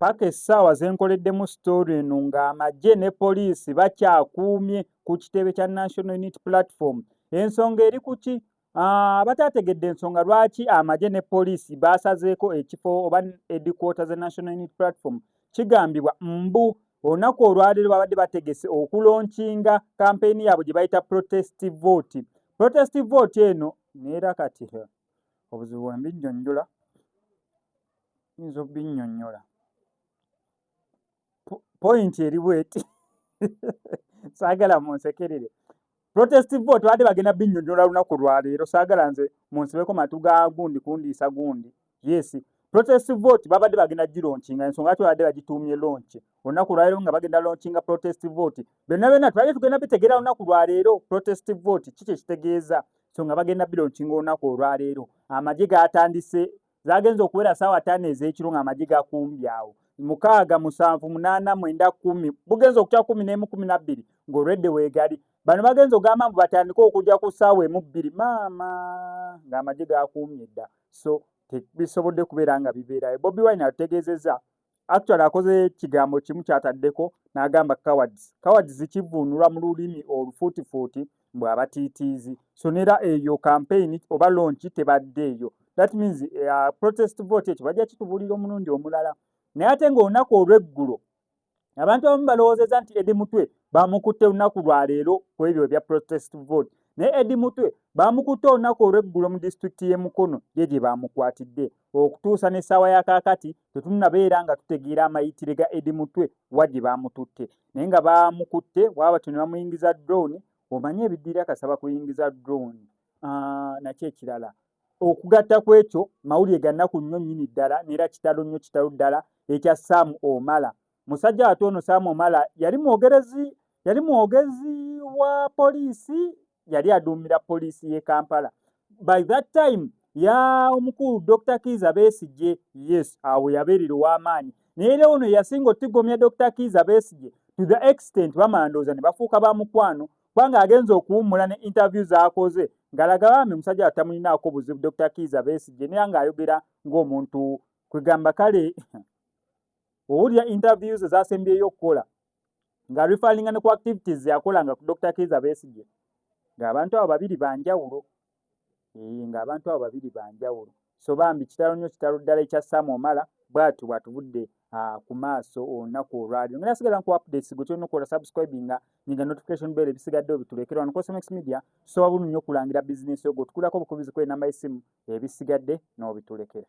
Paka essaawa ze nkoleddemu story eno ng'amagye ne poliisi bakyakuumye ku kitebe kya National Unity Platform. Ensonga eri ku ki? Abataategedde ensonga lwaki amagye ne poliisi baasazeeko ekifo oba headquarter za National Unity Platform, kigambibwa mbu olunaku olwaleero babadde bategese okulaunchinga kampeyini yaabwe gye bayita protest vote. Protest vote eno neera kati obuzibu bwe mbinnyonnyola, nyinza obinnyonnyola. Point eri bweti, saagala munsekerere. Protest vote babadde bagenda binnyonnyola lunaku lwaleero, saagala nze munsibeko matu ga gundi kundiisa gundi. Yes, protest vote babadde bagenda gilaunchinga. Ensonga lwaki babadde bagituumye launch olunaku lwaleero, nga bagenda launchinga protest vote, byonna byonna tubadde tugenda bitegeera lunaku lwaleero. Protest vote ki kyekitegeeza? So nga bagenda bilaunchinga olunaku olwaleero, amagye gatandise, zagenze okuwera ssaawa 5 ez'ekiro ng'amagye gakumbye awo. 6, 7, 8, 9, 10, bugenza okutya 11, 12, ng'olwedde weegali. Bano bagenza ogamba mbu batandike okujja ku ssaawa 1, 2, maama ng'amagye gakuumye dda. So tebisobodde kubeera nga bibeerayo. Bobi Wine atutegeezezza, actually akoze kigambo kimu kyataddeko n'agamba cowards. Cowards kivuunulwa mu lulimi olufuutifuuti mbw abatiitiizi. So nera eyo campaign oba launch tebadde eyo. That means protest vote ekyo bajja kitubuulira omulundi omulala. Naye ate ng'olunaku olw'eggulo abantu abamu balowoozezza nti Eddie Mutwe bamukutte lunaku lwaleero ku ebyo ebya protest vote, naye Eddie Mutwe bamukutte olunaku olw'eggulo mu disitulikiti y'e Mukono, ye gye bamukwatidde. Okutuusa n'essaawa ya kaakati tetunnabeera nga tutegeera amayitire ga Eddie Mutwe, wa gye bamututte. Naye nga bamukutte waba batyo ne bamuyingiza drone. Omanye ebiddirira kasaba kuyingiza drone. Nakyo ekirala okugatta ku ekyo, mawulire ga nnaku nnyo nnyini ddala, neera kitalo nnyo, kitalo ddala ekya Sam Omala. Musajja ate ono Sam Omala yali mwogerezi, yali mwogezi wa poliisi, yali aduumira poliisi y'e Kampala by that time ya omukulu Dr Kiiza Besigye. Yes, awo yabeerera ow'amaanyi, naye era ono yasinga otigomya Dr Kiiza Besigye to the extent bamala ndowooza ne bafuuka ba mukwano, kubanga agenza okuwummula ne interview z'akoze ng'alaga bambi musajja atamulinaako buzibu Dr Kiiza Besigye, naye ng'ayogera ng'omuntu kwegamba. Kale owulira interviews ezasembyeyo okukola nga referringa ne ku activities yakolanga ku Dr Kiiza Besigye, ng'abantu abo babiri banjawulo, ng'abantu abo babiri banjawulo. So bambi kitalo nnyo, kitalo ddala ekya Sam Omala, bw'atyo bw'atuvudde ku maaso olunaku olwaliro. Ngenda sigala nkuwa updates, gwe kyolina okukola subscribinga, nyiga notification bell, ebisigadde obitulekere wano Cosmex Media. Soba bulungi nnyo okulangira bizinesi yo, gwe otukulako obukubizi ku enamba y'essimu, ebisigadde n'obitulekera.